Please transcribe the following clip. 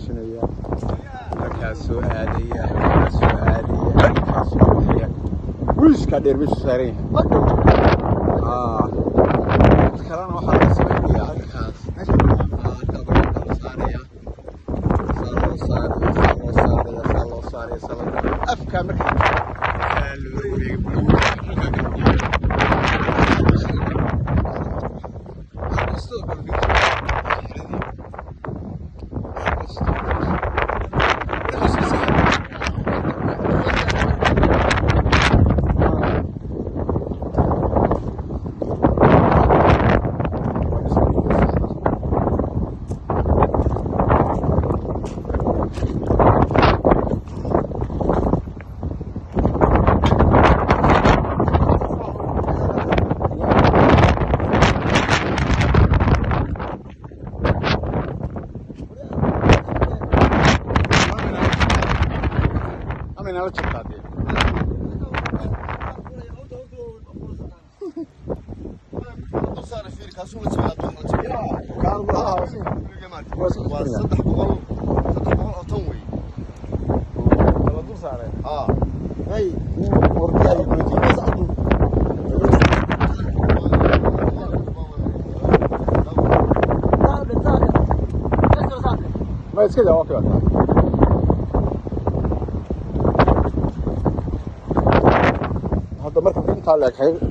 wareejinaya, halkaasoo aadaya, halkaasoo aadaya, halkaasoo baxaya. Wiishkaa dheer meeshu saaran yahay. Mid kalena waxaa laga samaynayaa halkaas. Halkaa barxadda la saaraya, saa loo saaraya, saa loo saaraya, saa loo saaraya, saa loo afkaa marka saa loo wareegay, halkaa kala wareegay. Sidoo kale xiradii. Nala jabtaa dee. Waa 300, 300 oo tan wey. Kala dul saareen. Haa. Ma iska daa, waa kala. Hadda marka intaa leeg.